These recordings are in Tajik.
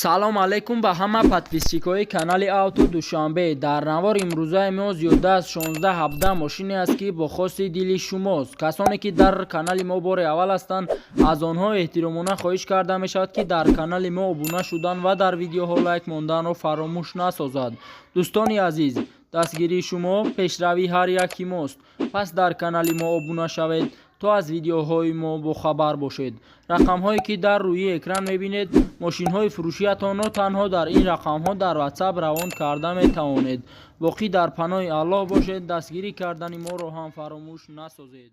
Салом алейкум ба ҳама подписчикои канали Авто Душанбе. Дар навор имрӯзаи мо зиёда аз 16-17 мошине аст, ки бо хости дили шумост. Касоне ки дар канали мо бори аввал ҳастанд, аз онҳо эҳтиромона хоҳиш карда мешавад, ки дар канали мо обуна шудан ва дар видеоҳо лайк монданро фаромӯш насозад. Дӯстони азиз, дастгирии шумо пешравии ҳар яки мост, пас дар канали мо обуна шавед, то аз видеоҳои мо бохабар бошед. Рақамҳое ки дар рӯи экран мебинед, мошинҳои фурӯшиятонро танҳо дар ин рақамҳо дар Ватсап равон карда метавонед. Боқӣ дар паноҳи Аллоҳ бошед, дастгирӣ кардани моро ҳам фаромӯш насозед.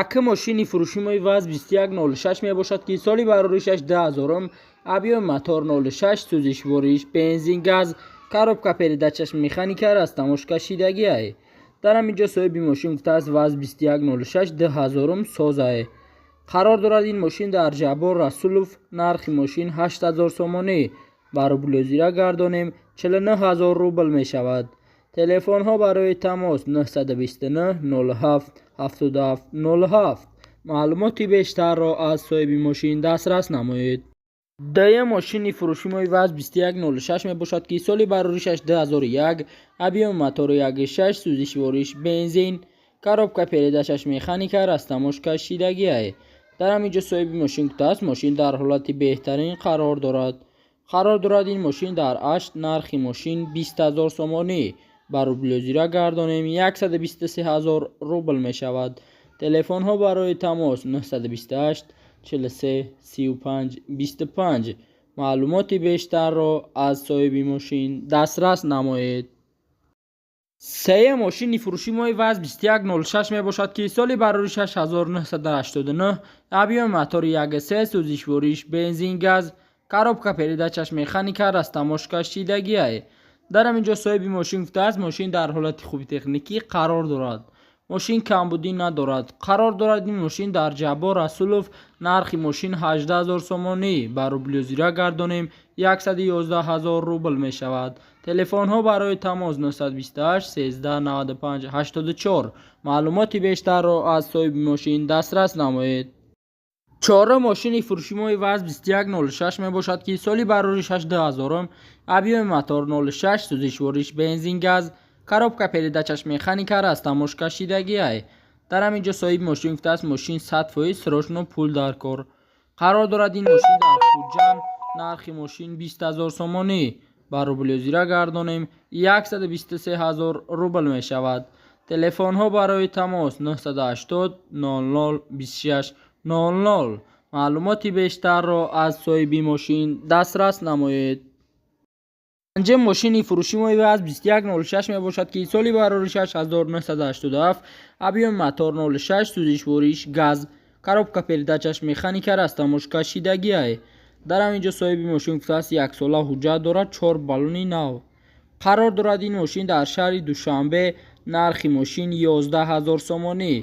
Якум мошини фурӯши ВАЗ 2106 мебошад, ки соли бароришаш 2000, объёми мотор 06, сӯзишвориш бензин, газ, коробка передачаш механика, растаможка шидагиай. Дар ҳамин ҷо соҳиби мошин гуфтааст: ВАЗ 2106 2000 созае. Қарор дорад ин мошин дар Ҷаббор Расулов. Нархи мошин 8000 сомонӣ, ба рублёзира гардонем, 49 000 рубл мешавад. Телефонҳо барои тамос 929 07 77 07. Маълумоти бештарро аз соҳиби мошин дастрас намоед. Дуюм мошини фурӯши ВАЗ 2106 мебошад, ки соли бароришаш 2001, объёми мотори 1.6, сӯзишвориш бензин, коробка передачаш механика, растаможка шидагиай. Дар ҳамин ҷо соҳиби мошин гуфтааст: мошин дар ҳолати беҳтарин қарор дорад. Қарор дорад ин мошин дар Ашт. Нархи мошин 20 000 сомонӣ, ба рублёзира гардонем, 123 ҳазор рубл мешавад. Телефонҳо барои тамос 928 43 35 25. Маълумоти бештарро аз соҳиби мошин дастрас намоед. Сеюм мошини фурӯши мои ВАЗ 2106 мебошад, ки соли бароришаш 1989, объёми мотори 1.3, сӯзишвориш бензин, газ, коробка передачаш механика, растаможка шидагиай. Дар ҳамин ҷо соҳиби мошин гуфтааст: мошин дар ҳолати хуби техникӣ қарор дорад, мошин камбудӣ надорад. Қарор дорад ин мошин дар Ҷаббор Расулов. Нархи мошин 18 000 сомонӣ, ба рублёзира гардонем, 111 ҳазор рубл мешавад. Телефонҳо барои тамос 928 13 95 84. Маълумоти бештарро аз соҳиби мошин дастрас намоед. Чорум мошини фурӯши мои ВАЗ 2106 мебошад, ки соли бароришаш 2000, объёми мотор 06, сӯзишвориш бензин, газ, коробка передачаш механика, растаможка шидагиай. Дар ҳамин ҷо соҳиби мошин гуфтааст: мошин 100%, срочно пул дар кор. Қарор дорад ин мошин дар Хуҷанд. Нархи мошин 20 000 сомонӣ, ба рублёзира гардонем, 123 ҳазор рубл мешавад. Телефонҳо барои тамос 980 00 26 00. Маълумоти бештарро аз соҳиби мошин дастрас намоед. Панҷум мошини фурӯши мои ВАЗ 2106 мебошад, ки соли бароришаш 1987, объёми мотор 06, сӯзишвориш газ, коробка передачаш механика, растаможка шидагиай. Дар ҳамин ҷо соҳиби мошин гуфтааст: яксола ҳуҷҷат дорад, чор баллони нав. Қарор дорад ин мошин дар шаҳри Душанбе. Нархи мошин 11 000 сомонӣ,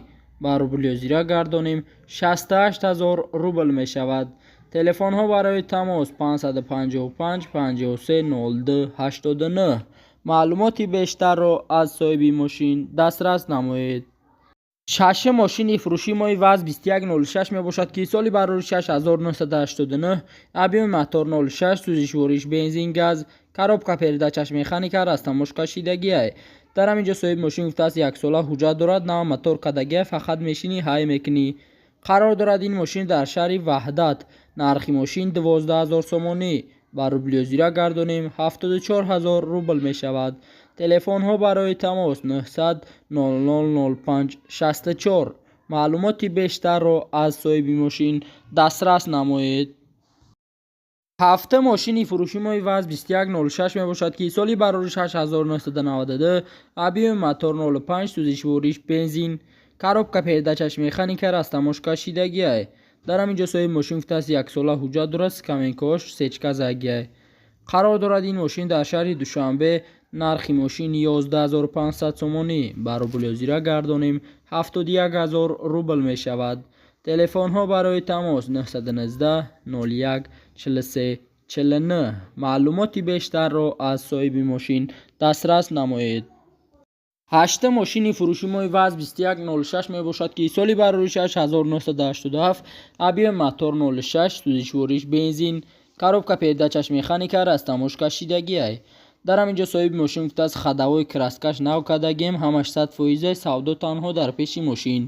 ба рублёзира гардонем, 68 ҳазор рубл мешавад. Телефонҳо барои тамос 555 53 02 89. Маълумоти бештарро аз соҳиби мошин дастрас намоед. Шашум мошини фурӯши мои ВАЗ 2106 мебошад, ки соли бароришаш 1989, объёми мотор 06, сӯзишвориш бензин, газ, коробка передачаш механика, растаможка шидагиай. Дар ҳамин ҷо соҳиби мошин гуфтааст: яксола ҳуҷҷат дорад, нав мотор кардагиай, фақат мешинӣ, ҳай мекунӣ. Қарор дорад ин мошин дар шаҳри Ваҳдат. Нархи мошин 12 000 сомонӣ, ба рублёзира гардонем, 74 ҳазор рубл мешавад. Телефонҳо барои тамос 900 00 05 64. Маълумоти бештарро аз соҳиби мошин дастрас намоед. Ҳафтум мошини фурӯши мои ВАЗ 2106 мебошад, ки соли бароришаш 1992, объёми мотор 05, сӯзишвориш бензин, коробка передачаш механика, растаможка шидагиай. Дар ҳамин ҷо соҳиби мошин гуфтааст: яксола ҳуҷҷат дорад, скамейкаош сечка задагиай. Қарор дорад ин мошин дар шаҳри Душанбе. Нархи мошин 11 500 сомонӣ, ба рублёзира гардонем, 71 ҳазор рубл мешавад. Телефонҳо барои тамос 919 01 43 49. Маълумоти бештарро аз соҳиби мошин дастрас намоед. Ҳаштум мошини фурӯши мои ВАЗ 2106 мебошад, ки соли бароришаш 1987, объёми мотор 06, сӯзишвориш бензин. Коробка передачаш механика, растаможка шидагиай. Дар ҳамин ҷо соҳиби мошин гуфтааст, ходовой краскаш нав кардагем, ҳамаш 100%, савдо танҳо дар пеши мошин.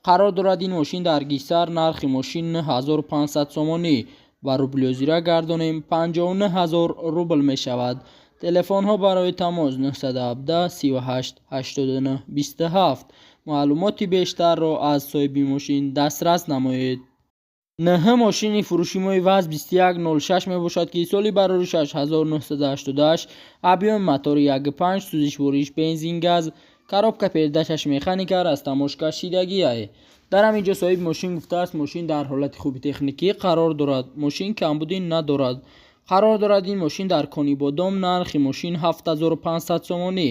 Қарор дорад ин мошин дар Гисар, нархи мошин 9500 сомонӣ, ба рублёзира гардонем, 59 ҳазор рубл мешавад. Телефонҳо барои тамос 917 38 89 27. Маълумоти бештарро аз соҳиби мошин дастрас намоед. Нӯҳ мошини фурӯши мои ВАЗ 2106 мебошад, ки соли бароришаш 1988, объёми мотори 1.5, сӯзишвориш бензин, газ, коробка передачаш механика, растаможка шидагиай. Дар ҳамин ҷо соҳиби мошин гуфтааст, мошин дар ҳолати хуби техникӣ қарор дорад, мошин камбудӣ надорад. Қарор дорад ин мошин дар Конибодом, нархи мошин 7500 сомонӣ,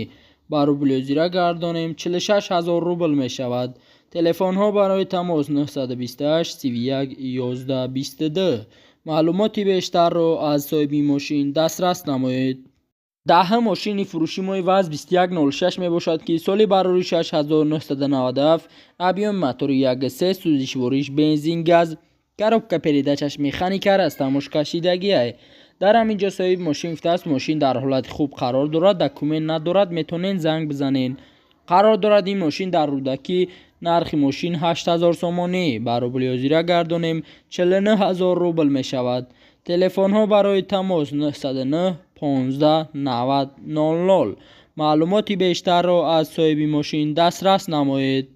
ба рублёзира гардонем, 46 ҳазор рубл мешавад. Телефонҳо барои тамос 928 31 11 22. Маълумоти бештарро аз соҳиби мошин дастрас намоед. Даҳ мошини фурӯши мои ВАЗ 2106 мебошад, ки соли бароришаш 1997, объёми мотори 1.3, сӯзишвориш бензин, газ, коробка передачаш механика, растаможка шидагиай. Дар ҳамин ҷо соҳиби мошин гуфтааст, мошин дар ҳолати хуб қарор дорад, документ надорад, метавонед занг бизанед. Қарор дорад ин мошин дар Рӯдакӣ, нархи мошин 8000 сомонӣ, ба рублёзира гардонем, 49 ҳазор рубл мешавад. Телефонҳо барои тамос 909 15 90 00. Маълумоти бештарро аз соҳиби мошин дастрас намоед.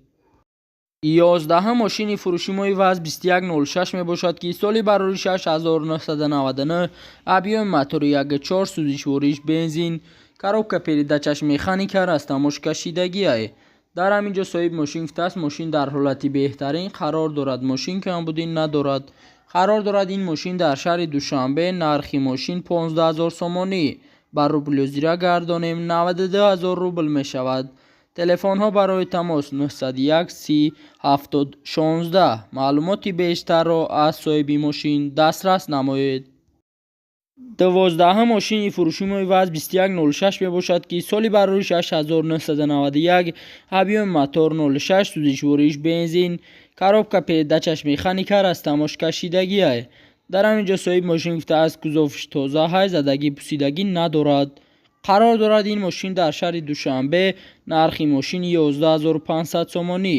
11-ум мошини фурӯши мои ВАЗ 2106 мебошад, ки соли бароришаш 1999, объёми мотори 1.4, сӯзишвориш бензин, коробка передачаш механика, растаможка шидагиай. Дар ҳамин ҷо соҳиби мошин гуфтааст, мошин дар ҳолати беҳтарин қарор дорад, мошин камбудӣ надорад. Қарор дорад ин мошин дар шаҳри Душанбе, нархи мошин 15 000 сомонӣ, ба рублёзира гардонем, 92 ҳазор рубл мешавад. Телефонҳо барои тамос 901 30 70 16. Маълумоти бештарро аз соҳиби мошин дастрас намоед. 12-ум мошини фурӯши мои ВАЗ 2106 мебошад, ки соли бароришаш 1991, объёми мотор 06, сӯзишвориш бензин, коробка передачаш механика, растаможка шидагиай. Дар ҳамин ҷо соҳиби мошин гуфтааст, кузовш тоза ҳай, задагӣ пусидагӣ надорад. Қарор дорад ин мошин дар шаҳри Душанбе, нархи мошин 11500 сомонӣ,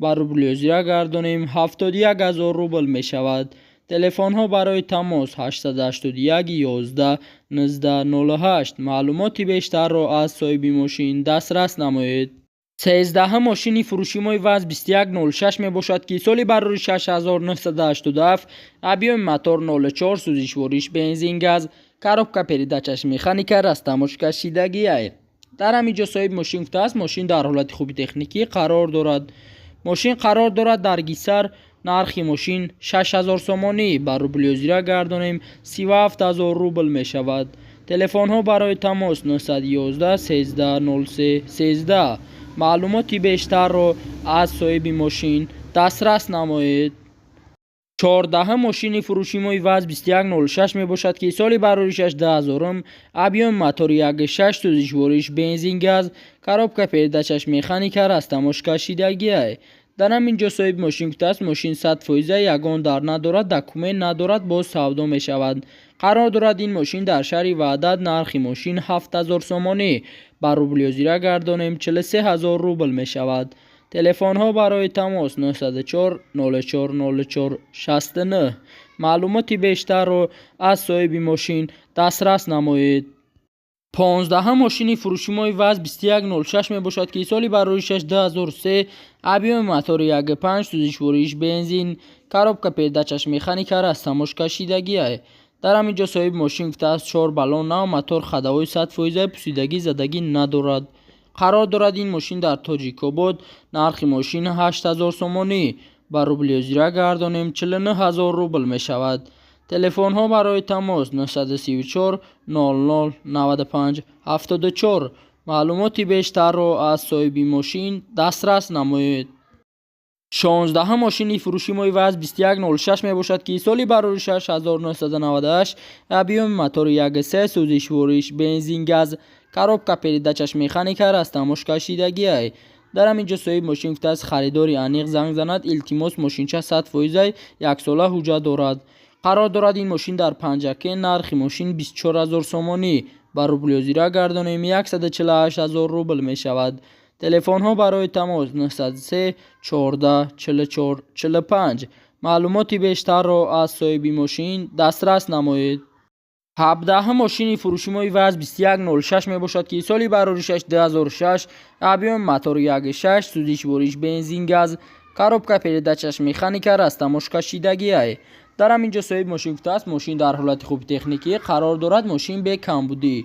ба рублёзира гардонем, 71 ҳазор рубл мешавад. Телефонҳо барои тамос 881 11 19 08. Маълумоти бештарро аз соҳиби мошин дастрас намоед. 13-ум мошини фурӯши мои ВАЗ 2106 мебошад, ки соли бароришаш 1987, объёми мотор 04, сӯзишвориш бензин, газ, коробка передачаш механика, растаможка шидагиай. Дар ҳамин ҷо соҳиби мошин гуфтааст, мошин дар ҳолати хуби техникӣ қарор дорад. Мошин қарор дорад дар Гисар, нархи мошин 6000 сомонӣ, ба рублёзира гардонем, 37 ҳазор рубл мешавад. Телефонҳо барои тамос 911 13 03 13. Маълумоти бештарро аз соҳиби мошин дастрас намоед. 14-ум мошини фурӯши мои ВАЗ 2106 мебошад, ки соли бароришаш 2000-ум, объёми мотори 1.6, сӯзишвориш бензин, газ, коробка передачаш механика, растаможка шидагиай. Дар ҳамин ҷо соҳиби мошин гуфтааст, мошин 100%, ягон дар надорад, документ надорад, боз савдо мешавад. Қарор дорад ин мошин дар шаҳри Ваҳдат, нархи мошин 7000 сомонӣ, ба рублёзира гардонем, 43 ҳазор рубл мешавад. Телефонҳо барои тамос 904 04 04 69. Маълумоти бештарро аз соҳиби мошин дастрас намоед. 15-ум мошини фурӯши мои ВАЗ 2106 мебошад, ки соли бароришаш 2003, объёми мотори 1.5, сӯзишвориш бензин, коробка передачаш механика, растаможка шидагиай. Дар ҳамин ҷо соҳиби мошин гуфтааст, чор баллон нав, мотор ходовой 100%, пусидагӣ, задагӣ надорад. Қарор дорад ин мошин дар Тоҷикобод, нархи мошин 8000 сомонӣ, ба рублёзира гардонем, 49 ҳазор рубл мешавад. Телефонҳо барои тамос 934 00 95 74. Маълумоти бештарро аз соҳиби мошин дастрас намоед. 16-ум мошини фурӯши мои ВАЗ 2106 мебошад, ки соли бароришаш 1998, объёми мотори 1.3, сӯзишвориш бензин, газ, коробка передачаш механика, растаможка шидагиай. Дар ҳамин ҷо соҳиби мошин гуфтааст, харидори аниқ занг занад, илтимос, мошинча 100%, яксола ҳуҷҷат дорад. Қарор дорад ин мошин дар Панҷакент. Нархи мошин 24 ҳазор сомонӣ, ба рубли ҳозира гардонем, 148 ҳазор рубл мешавад. Телефонҳо барои тамос: 903 14 44 45. Маълумоти бештарро аз соҳиби мошин дастрас намоед. 17-ҳум мошини фурӯши мои ВАЗ 2106 мебошад, ки соли бароришаш 2006, объём мотори 1.6, сӯзишвориш бензин, газ, коробка передачаш механика, растаможка шидагиай. Дар ҳамин ҷо соҳиби мошин гуфтааст, мошин дар ҳолати хуби техникӣ қарор дорад, мошин бекамбудӣ.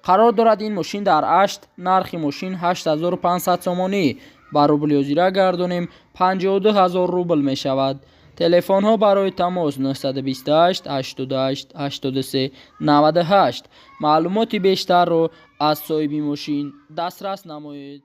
Қарор дорад ин мошин дар Ашт. Нархи мошин 8500 сомонӣ, ба рубли ҳозира гардонем, 52 ҳазор рубл мешавад. Телефонҳо барои тамос: 928 88 83 98. Маълумоти бештарро аз соҳиби мошин дастрас намоед.